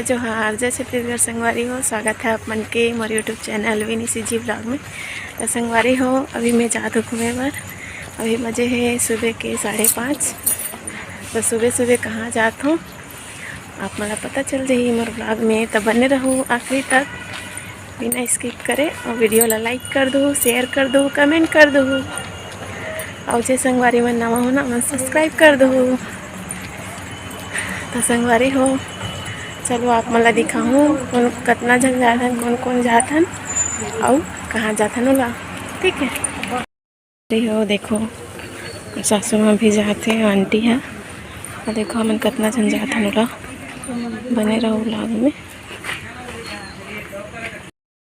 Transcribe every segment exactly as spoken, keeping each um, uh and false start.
जोहार, जय छत्तीसगढ़ संगवारी हो, स्वागत है आप मन के मोर YouTube चैनल विनी सीजी ब्लॉग में। तो संगवारी हो, अभी मैं जात हूँ घूमे बर। अभी बजे है सुबह के साढ़े पाँच। तो सुबह सुबह कहाँ जात हूँ, आप मन ला पता चल जाही मोर ब्लॉग में, तो बने रहू आखिरी तक बिना स्किप करे, और वीडियो ला लाइक कर दो, शेयर कर दो, कमेंट कर दो, और जे संगवारी मन नवा हो ना, मन सब्सक्राइब कर दो। तो संगवारी हो, चलो आप मन ला दिखाहूँ कौन कतना झन जात हन, कौन कौन जात हन, और कहाँ जात हन ओला, ठीक है। अरे हो देखो, सासू माँ भी जात हे, आंटी ह। अउ देखो, हमन कतना झन जात हन ओला। बने रहो ब्लॉग में।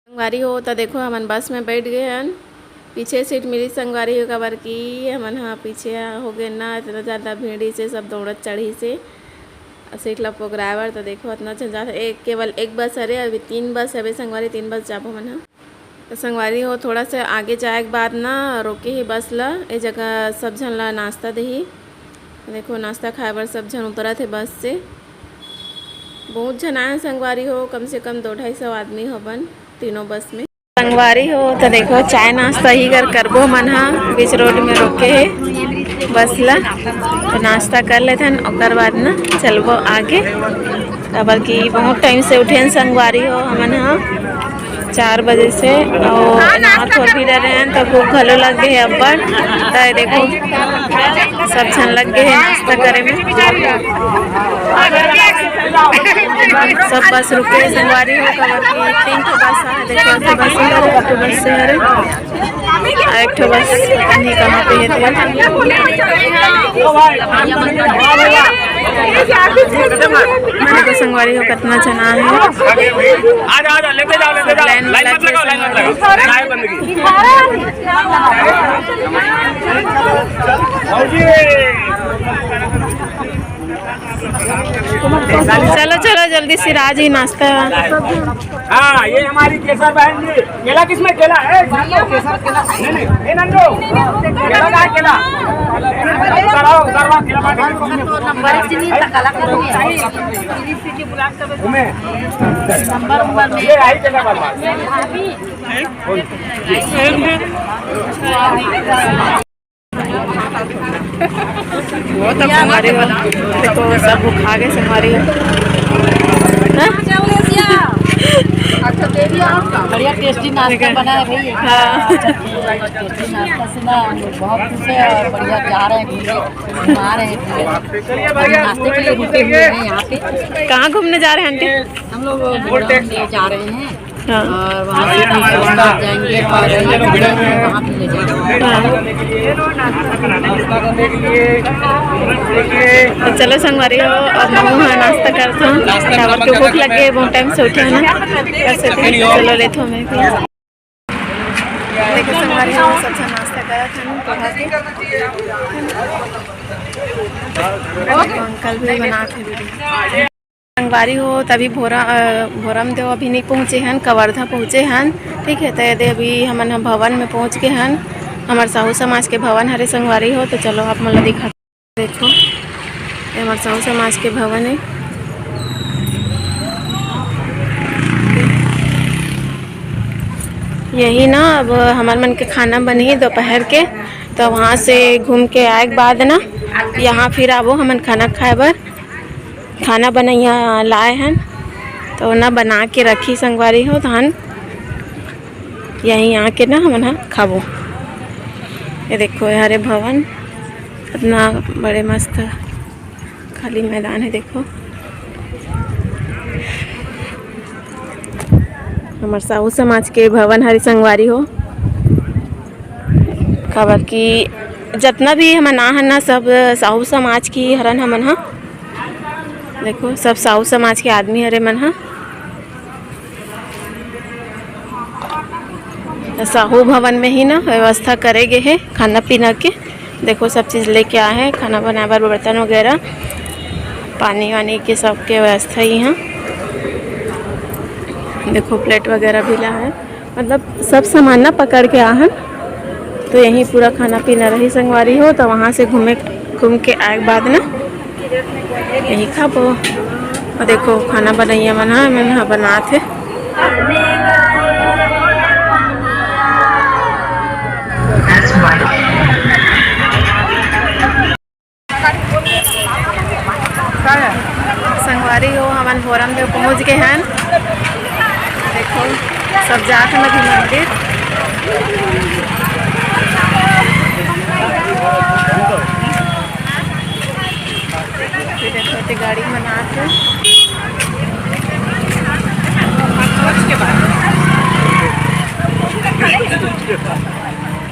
संगवारी हो, त देखो, हमन बस में बैठ गए हन। पीछे सीट मिली संगवारी हो, काबर कि हमन ह पीछे हो गए ना, इतना ज़्यादा भीड़ से सब दौड़त चढ़ी से सीट ला पोगराए बर। त देखो, इतना झन जात हे। एक, केवल एक बस हरे, अभी तीन बस हवे संगवारी, तीन बस जाबो हमन ह। त संगवारी हो, थोड़ा सा आगे जाए के बाद ना रोके हे बस ला, ए जगह सब झन ला नाश्ता देही। देखो, नाश्ता खाए बर सब झन उतरत हे बस से। बहुत झन आए हैं संगवारी हो, कम से कम दो ढाई सौ आदमी होबन तीनों बस में। संगवारी हो, त देखो, चाय नाश्ता ही कर करबो हमन ह, बीच रोड में रोके हे बस ला, तो नाश्ता कर लेथन, ओकर बाद ना चलबो आगे, काबर कि बहुत टाइम से उठे हन संगवारी हो हमन ह, चार बजे से, और नहा धो भी डरे हैं, तो भूख घलो लग गए अब्बड़। तो ये देखो, सब झन लग गए हैं नाश्ता करे में। सब बस रुके हैं संगवारी हो, काबर कि तीन ठो बस है, देखो, एक ठो बस है, एक ठो बस से हरे। आ, एक ठो बस पता नहीं कहाँ पे है, तो देखो संगवारी हो, कितना जना है। आजा, आजा, लेते जाओ, लेते जाओ। लाइन में लग गए संगवारी। चलो, चलो, जल्दी से राजी नाश्ता। हाँ, ये हमारी केसर बहन जी। केला किसमें? केला है? नहीं, नहीं, ये नंदू। केला का है, केला? उधर आओ, उधर आओ, केला बांट के। घूमे। ये आई केला बांट। बहुत अब संगवारी हो, देखो, सब खा गए संगवारी हो। हाँ? बढ़िया टेस्टी नाश्ता बना है भाई। हाँ। टेस्टी नाश्ता से ना हम लोग बहुत खुश है और बढ़िया जा रहे हैं घूमने, घुमा रहे हैं पूरे। अभी नाश्ते के लिए रुके हुए हैं यहाँ पे। कहाँ घूमने जा रहे हैं आंटी? हम लोग गोलंडे जा रहे हैं। हाँ। और वहाँ से फिर उसके बाद जाएंगे और वहाँ भी ले जाएंगे। हाँ। तो चलो संगवारी हो, अब महू हा नाश्ता करथों, काबर के भूख लग गए, बहुत टाइम से उठे हैं ना, बस इतने, चलो लेथों मैं भी। देखो संगवारी हो, सब झन नाश्ता करत हन पोहा के। देखो अंकल भी बनात हे वीडियो। संगवारी हो, तभी भोरा-, अ, भोरमदेव अभी नहीं पहुँचे हन, कवर्धा पहुँचे हन। ठीक है, तो ये दे अभी हमन ह भवन में पहुँच गए हन। हमर साहू समाज के भवन हरे संगवारी हो, तो चलो आप मन ला दिखा। देखो, ये हमर साहू समाज के भवन है। यही ना, अब हमर मन के खाना बनही दोपहर के, तो वहाँ से घूम के आए के बाद ना, यहाँ फिर आबो हमन खाना खाए बर। खाना बनैया लाए हन, तो ना बना के रखी संगवारी हो, तहन यहीं आके ना हमन ह खाबो। ये देखो, ये हरे भवन, इतना बड़े मस्त खाली मैदान है, देखो। हमर साहू समाज के भवन हरे संगवारी हो, काबर कि जतना भी हमन आ हन ना, सब साहू समाज की हरन हमन ह। देखो, सब साहू समाज के आदमी हरे मन ह। साहू भवन में ही ना व्यवस्था करे गे हे खाना पीना के। देखो, सब चीज लेके आए हैं, खाना बनाए बर बर्तन वगैरह, पानी वानी के सबके व्यवस्था ही है। देखो, प्लेट वगैरह भी ला है, मतलब सब सामान ना पकड़ के आ हन, तो यहीं पूरा खाना पीना रही संगवारी हो। तो वहाँ से घूमे, घूम के आए के बाद ना यही खाबो। देखो, खाना बनइया मन ह, मन ह बनात हे। संगवारी हो, हमन भोरमदेव पहुंच गे हन। देखो, सब जात हन अभी मंदिर। फिर देखो, ते गाड़ी मन आत हे।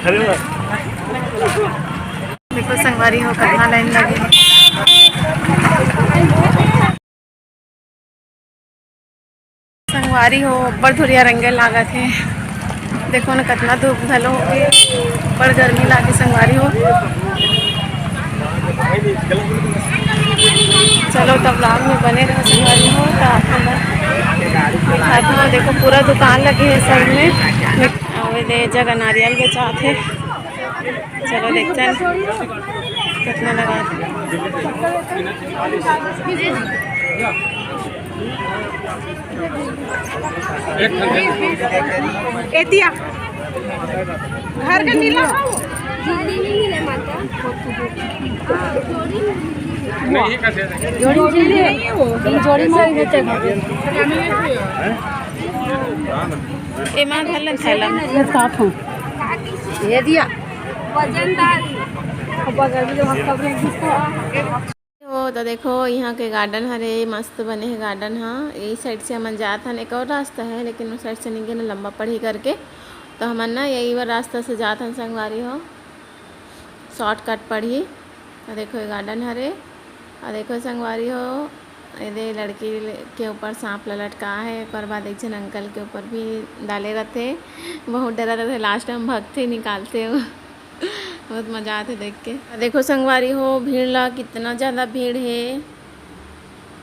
अरे वाह। देखो संगवारी हो, कतना लाइन लगे हे। संगवारी हो, अब्बड़ धुरिया रंगे लागत हे। देखो न, कतना धूप घलो होगे, अब्बड़ गर्मी लागे संगवारी हो। चलो, तब vlog में बने रहो संगवारी हो, तो आप मन ला दिखात हूँ। देखो, पूरा दुकान लगे हे सब में। अउ ए दे जगह नारियल बेचात हे। चलो देखते हैं कितना लगा। ए दिया, घर का नीला। जोड़ी नहीं है माता। जोड़ी नहीं है। जोड़ी नहीं है वो। जोड़ी में ही रहते हैं। एमा घर लन थैला। ये साफ हूँ। ये दिया। वजनदार। अब गर्मी के वक्त सब लोग जिसको हो तो देखो, यहाँ के गार्डन हरे, मस्त बने हे गार्डन ह। यही साइड से हमन जात हन, एक और रास्ता है, लेकिन उस साइड से नहीं गेन, लंबा पड़ही करके। तो हमन ना यही बर रास्ता से जात हन संगवारी हो, शॉर्टकट पड़ही। तो देखो, ये गार्डन हरे, और देखो संगवारी हो, ये दे लड़की के ऊपर सांप ला लटका है, एक बार बाद एक झन अंकल के ऊपर भी डाले रहते, बहुत डरा रहते, लास्ट में भगते निकालते हो। बहुत मजा आथे देख के। देखो संगवारी हो, भीड़ ला, कितना ज़्यादा भीड़ हे।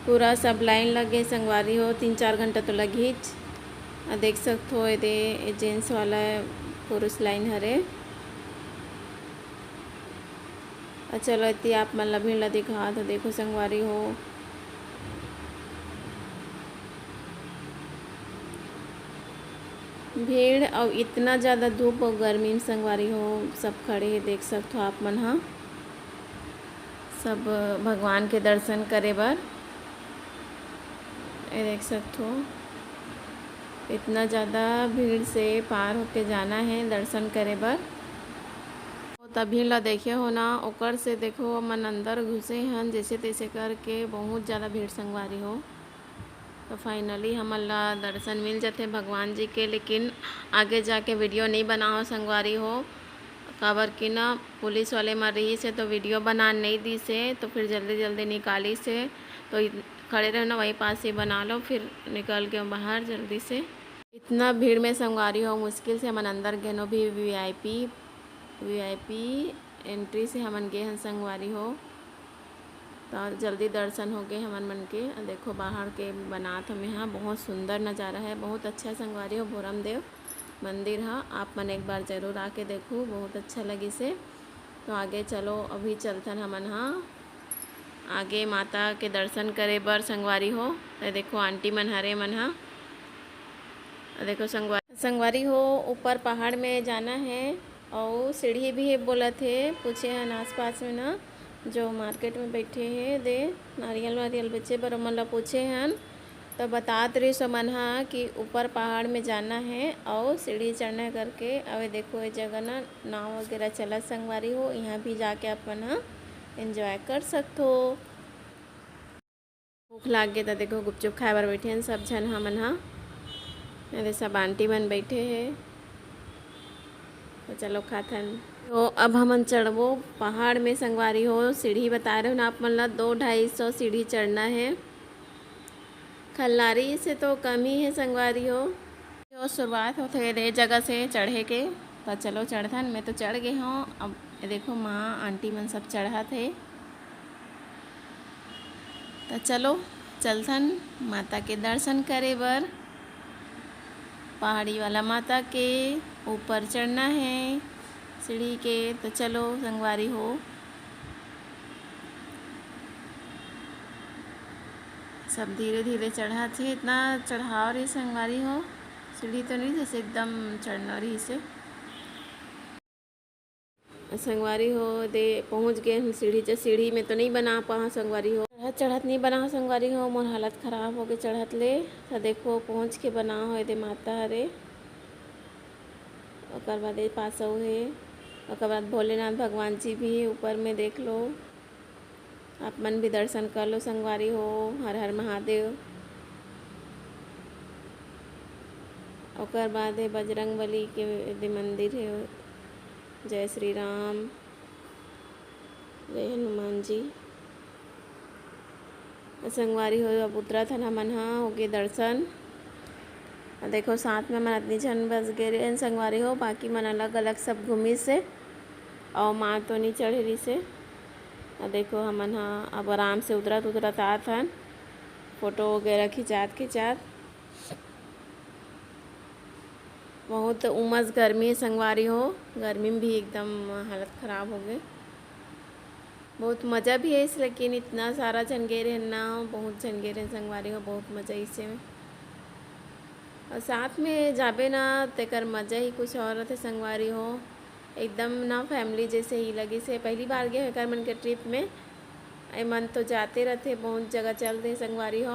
पूरा सब लाइन लगे संगवारी हो, तीन चार घंटा तो लगहीच। आ देख सकत हो, एदे ए जेंट्स वाला पुरुष लाइन हरे। आ चलो, एती आप मन ला भीड़ ला दिखात हो। देखो संगवारी हो, भीड़ अउ इतना ज़्यादा धूप अउ गर्मी में संगवारी हो, सब खड़े हे, देख सकत हो आप मन ह, सब भगवान के दर्शन करे बर। ये देख सकत हो, इतना ज़्यादा भीड़ से पार होके जाना है दर्शन करे बर। त भीड़ ला देखे हो ना, ओकर से देखो, हमन अंदर घुसे हन जैसे तैसे करके, बहुत ज़्यादा भीड़ संगवारी हो। तो finally हमन ला दर्शन मिल जथे भगवान जी के, लेकिन आगे जाके वीडियो नहीं बनाओ संगवारी हो, काबर कि ना पुलिस वाले मन रहिस हे तो वीडियो बनान नहीं दिस हे, तो फिर जल्दी जल्दी निकालिस हे। तो इ-, खड़े रहो ना, वहीं पास ही बना लो, फिर निकल के बाहर जल्दी से। इतना भीड़ में संगवारी हो, मुश्किल से हमन अंदर गेनो भी, वीआईपी, वीआईपी एंट्री से हमन गे हन संगवारी हो। तो जल्दी दर्शन हो गए हमन मन के। देखो बाहर के बनात हमें यहाँ, बहुत सुंदर नज़ारा है, बहुत अच्छा संगवारी हो भोरम देव मंदिर हा। आप मन एक बार जरूर आके देखो, बहुत अच्छा लगिस हे। तो आगे चलो, अभी चलथन हमन हा आगे माता के दर्शन करे बर संगवारी हो। ये देखो आंटी मन हरे मन हा। देखो संगवारी, संगवारी हो, ऊपर पहाड़ में जाना है। अउ सीढ़ी भी हे बोलत हे, पूछे हन आसपास में ना, जो मार्केट में बैठे हे दे नारियल वारियल बेचे बर, ओमन ला पूछे हन, तो बतात रहिस ओमन हा कि ऊपर पहाड़ में जाना है अउ सीढ़ी चढ़ना है करके। अउ ये देखो, ये जगह ना नाव वगैरह चलत संगवारी हो, यहाँ भी जाके अपन हा एंजॉय कर सकथो। भूख लाग गे त देखो, गुपचुप खाए बर बैठे हन सब झन हमन हा। अरे, सब आंटी मन बैठे हे, तो चलो खाथन। तो अब हमन चढ़बो पहाड़ में संगवारी हो। सीढ़ी बताए रहो ना आप मन ला, दो ढाई सौ सीढ़ी चढ़ना है। खल्लारी से तो कम ही है संगवारी हो। जो शुरुआत होथे रे जगह से चढ़े के, तो चलो चढ़थन। मैं तो चढ़ गे हूँ। अब ये देखो माँ आंटी मन सब चढ़त हे। तो चलो चलथन माता के दर्शन करे बर। पहाड़ी वाला माता के ऊपर चढ़ना है सीढ़ी के। तो चलो संगवारी हो, सब धीरे धीरे चढ़त हे, इतना चढ़ाव रे संगवारी हो, सीढ़ी तो नहीं, जैसे एकदम चढ़ना रहिसे। संगवारी हो, दे पहुँच गे हन सीढ़ी च, सीढ़ी में तो नहीं बना पाहा संगवारी हो, चढ़त चढ़त नहीं बना संगवारी हो, मोर हालत खराब हो गे चढ़त ले। तो देखो पहुँच के बना हो दे माता हरे, ओकर बाद ये पासौ हे, ओकर बाद भोलेनाथ भगवान जी भी हे ऊपर में, देख लो। आप मन भी दर्शन कर लो संगवारी हो, हर हर महादेव। ओकर बाद हे बजरंग बली के दे मंदिर हे, जय श्री राम, जय हनुमान जी। संगवारी हो, अब उतरत हन हमन ह, होगे दर्शन। अउ देखो, साथ में हमन अतनी झन बस गे रेहेन संगवारी हो, बाकी मन अलग-अलग सब घूमिस हे, अउ माँ तो नी चढ़े रिहिस हे। अउ देखो, हमन ह अब आराम से उतरत-उतरत आत हन, फोटो वगैरह खिंचात-खिंचात। बहुत उमस गर्मी हे संगवारी हो, गर्मी में भी एकदम हालत खराब हो गे। बहुत मज़ा भी आइस, लेकिन इतना सारा झन गे रहेन ना, बहुत झन गे रहेन संगवारी हो, बहुत मज़ा आइस हे। अउ साथ में जाबे ना, तेकर मज़ा ही कुछ और रथे संगवारी हो। एकदम ना family जैसे ही लगिस हे। पहली बार गे हो एकर मन के trip में। ए मन तो जाते रथे, बहुत जगह चल दे संगवारी हो।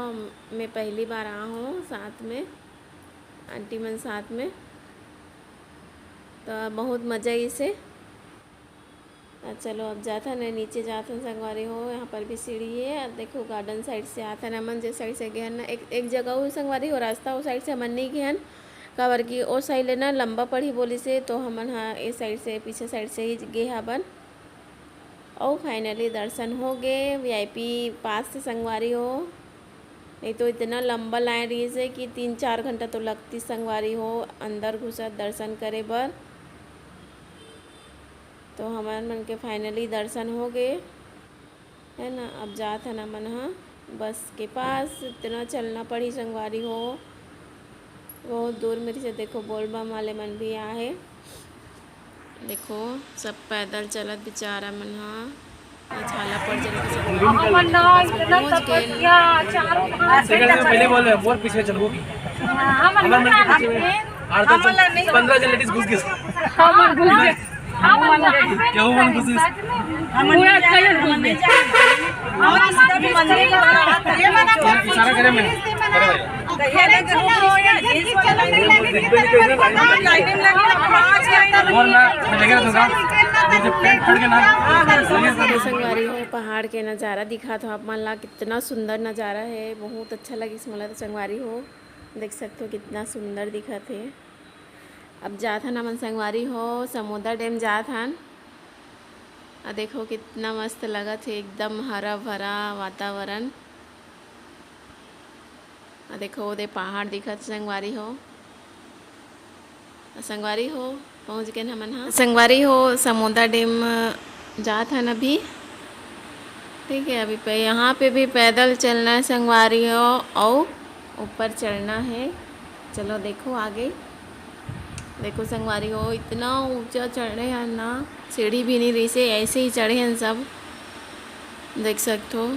मैं पहली बार आ हूँ साथ में, aunty मन साथ में, तो बहुत मज़ा आइस हे। आ, चलो, अब जात हन, नीचे जात हन संगवारी हो। यहाँ पर भी सीढ़ी हे। आ, देखो, garden side से आत हन हमन, जे side से गे हन ना, एक, एक जगह हो संगवारी हो, रास्ता ओ side से हमन नहीं गे हन, काबर कि ओ side ले ना लंबा पड़ही बोलिस हे, तो हमन ह ए side से, पीछे side से ही गे हबन। अउ finally दर्शन हो गे, VIP pass से संगवारी हो। नहीं तो इतना लंबा line रहिस हे कि तीन चार घंटा तो लगतिस संगवारी हो, अंदर घुसत दर्शन करे बर। तो हमर मन के finally दर्शन हो गे, है ना। अब जात हन हमन ह बस के पास। इतना चलना पड़ी संगवारी हो, बहुत दूर में से। देखो, बोलबम वाले मन भी आहे। देखो, सब पैदल चलत बेचारा मन ह, छाला पड़ जाने के सब हमन ना इतना पहुंच गए। तपस्या, चारों पांच घंटा पहले बोल रहे हैं, बहुत पीछे चल, वो भी। हाँ, हमन हमर मन के पीछे में आठ दस जन, पंद्रह जन ladies घुस गए। हमन घुस गए। हमन घुस गए। केहू मन घुस गए। हमन पूरा नहीं जाए, कलर घुस गए। हमन नहीं जाए। हमन सीधा भी मंदिर में ये मना कर इशारा करे मैं। करे भाई। ये देख लो। और ना, मैं लेके रखूंगा। ये जो pant फाड़ के ना, संगवारी हो, पहाड़ के नजारा दिखात हो आप मन ला, कितना सुंदर नजारा है, बहुत अच्छा लगिस मोला तो संगवारी हो। देख सकते हो कितना सुंदर दिखत हे। अब जात हन हमन संगवारी हो, समोदा dam जात हन। आ देखो कितना मस्त लगत हे, एकदम हरा भरा वातावरण। आ देखो ओदे पहाड़ दिखत संगवारी हो। आ संगवारी हो, पहुँच गए हमन ह। संगवारी हो, समोदा dam जात हन अभी। ठीक है, अभी पे यहाँ पे भी पैदल चलना है संगवारी हो, अउ ऊपर चढ़ना है। चलो देखो आगे। देखो संगवारी हो, इतना ऊंचा चढ़े हन ना, सीढ़ी भी नहीं रहिसे, ऐसे ही चढ़े हन सब। देख सकथो,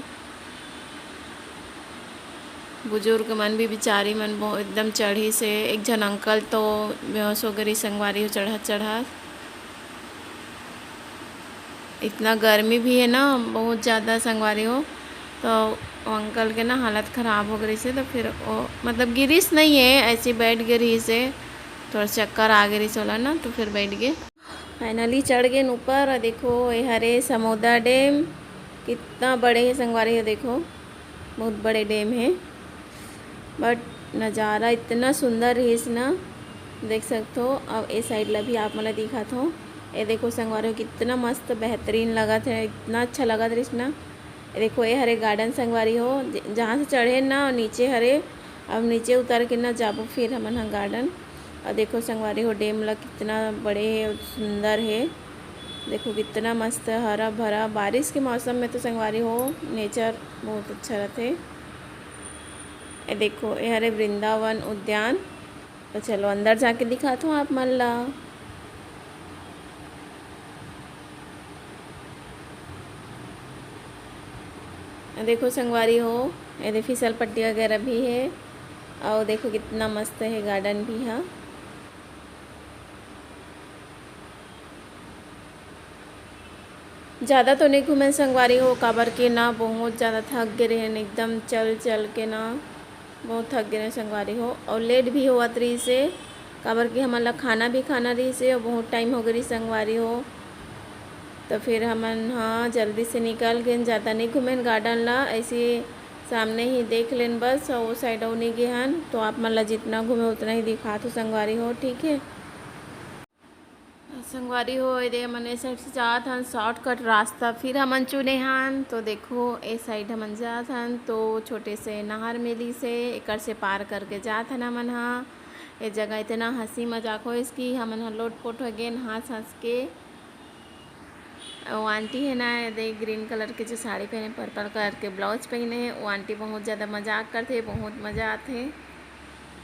बुजुर्ग मन भी, बिचारी मन बहुत एकदम चढ़िस हे। एक झन uncle तो बेहोश हो गे रिहिस संगवारी हो, चढ़त चढ़त। इतना गर्मी भी है ना, बहुत ज़्यादा संगवारी हो, तो वो uncle के ना हालत ख़राब हो गे रिहिस हे, तो फिर वो मतलब गिरिस नहीं है, ऐसे बैठ गे रिहिस हे, थोड़ा चक्कर आ गे रिहिस ओला ना, तो फिर बैठ गे। Finally चढ़ गेन ऊपर। अउ देखो, ए हरे समोदा dam, कितना बड़े हे संगवारी हो, देखो, बहुत बड़े dam हे। But नज़ारा इतना सुंदर रहिस ना, देख सकथो। अब ए side ला भी आप मन ला दिखात हो। ए देखो संगवारी हो, कितना मस्त बेहतरीन लगत हे, इतना अच्छा लगत रहिस ना। ए देखो, ए हरे garden संगवारी हो, ज-, जहाँ से चढ़े ना, नीचे हरे। अब नीचे उतर के ना जाबो फिर हमन ह garden। अउ देखो संगवारी हो, dam ला कितना बड़े हे, सुंदर हे। देखो कितना मस्त हरा भरा। बारिश के मौसम में तो संगवारी हो, nature बहुत अच्छा रथे। ए देखो, ए हरे वृंदावन उद्यान। तो चलो अंदर जाके दिखात हूँ आप मन ला। देखो संगवारी हो, एदे फिसल पट्टी वगैरह भी हे। अउ देखो कितना मस्त हे garden भी ह। ज़्यादा तो नहीं घूमे संगवारी हो, काबर के ना बहुत ज़्यादा थक गे रहेन, एकदम चल चल के ना बहुत थक गे रहेन संगवारी हो। अउ late भी होवत रहिस हे, काबर कि हमन ला खाना भी खाना रहिस हे अउ बहुत time हो गे रहिस संगवारी हो। तो फिर हमन ह जल्दी से निकल गेन, ज़्यादा नहीं घूमेन garden ला। ऐसे सामने ही देख लेन बस, अउ वो side अउ नहीं गे हन। तो आप मन ला जितना घूमे उतना ही दिखात हो संगवारी हो, ठीक है। संगवारी हो, एदे हमन ए side से जात हन shortcut रास्ता, फिर हमन चुने हन। तो देखो, ए side हमन जात हन, तो छोटे से नहर मिलिस हे, एकर से पार करके जात हन हमन ह। ए जगह इतना हंसी मजाक होइस कि हमन ह लोटपोट हो गेन हंस हंस के। वो aunty हे ना, एदे green colour के जो साड़ी पहने, purple colour के blouse पहने हे, वो aunty बहुत ज़्यादा मजाक करथे, बहुत मजा आथे।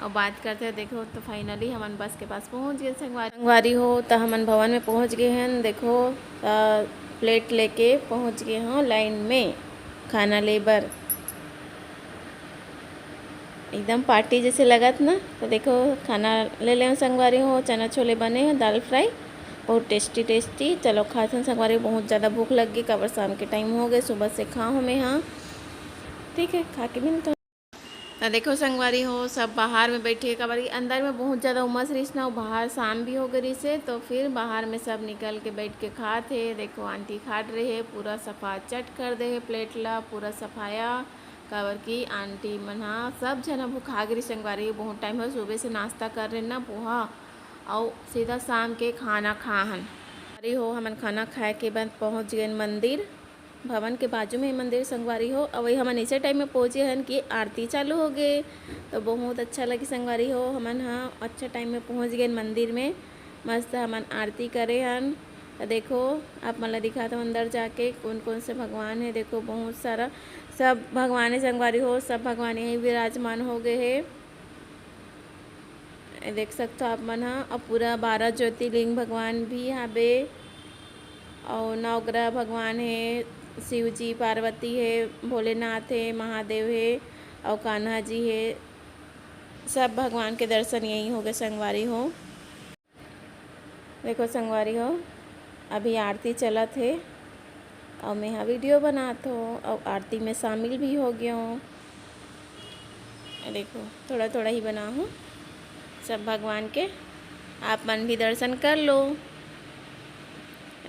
अउ बात करथे। देखो, तो finally हमन बस के पास पहुंच गए संगवारी। संगवारी हो, त हमन भवन में पहुंच गए हन। देखो, त plate लेके पहुंच गए हों line में खाना ले बर। एकदम party जैसे लगत ना। तो देखो, खाना ले ले संगवारी हो, चना छोले बने हैं, दाल fry, बहुत tasty tasty। चलो खाथन संगवारी, बहुत ज़्यादा भूख लग गई, काबर शाम के time हो गए, सुबह से खा हूँ मैं। हाँ, ठीक है, खा के मिलता हूँ। त देखो संगवारी हो, सब बाहर में बैठे, काबर कि अंदर में बहुत ज़्यादा उमस रहिस ना, अउ बाहर शाम भी हो गए रहिस हे, तो फिर बाहर में सब निकल के बैठ के खात हे। देखो aunty खाट रहे हे, पूरा सफा चट कर दे हे plate ला, पूरा सफाया, काबर कि aunty मन ह सब झन ह भुखा गे रहिस संगवारी। बहुत time हो सुबह से नाश्ता कर रहे ना पोहा, अउ सीधा शाम के खाना खा हन। अरे हो, हमन खाना खाए के बाद पहुँच गए मंदिर। भवन के बाजू में ही मंदिर संगवारी हो। अउ वही हमन इसे time में पहुँचे हन कि आरती चालू हो गए, तो बहुत अच्छा लगे संगवारी हो। हमन ह अच्छा time में पहुँच गए मंदिर में, मस्त हमन आरती करे हन। तो देखो, आप मन ला दिखात हूँ अंदर जाके कौन कौन से भगवान है। देखो बहुत सारा सब भगवान है संगवारी हो, सब भगवान यहीं विराजमान हो गए है। ए देख सकथो आप मन ह, अउ पूरा बारह ज्योतिर्लिंग भगवान भी हाबे, अउ नवग्रह भगवान हे, शिव जी, पार्वती हे, भोलेनाथ हे, महादेव हे, अउ कान्हा जी हे। सब भगवान के दर्शन यहीं होगे संगवारी हो। देखो संगवारी हो, अभी आरती चलत हे, अउ मैं हा video बनात हो, अउ आरती में शामिल भी हो गयो। देखो, थोड़ा थोड़ा ही बना हूँ सब भगवान के, आप मन भी दर्शन कर लो।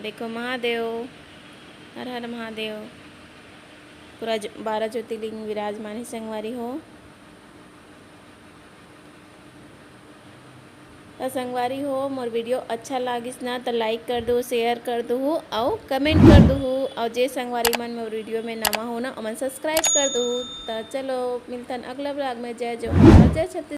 देखो महादेव, हर हर महादेव, पूरा ज-, बारह ज्योतिर्लिंग विराजमान है संगवारी हो। त संगवारी हो, मोर video अच्छा लागिस ना, त like कर दो, share कर दो अउ comment कर दो। अउ जे संगवारी मन मोर video में नवा हो ना, ओमन subscribe कर दो। त चलो, मिलथन अगला vlog में। जय जोहार, जय छत्तीसगढ़।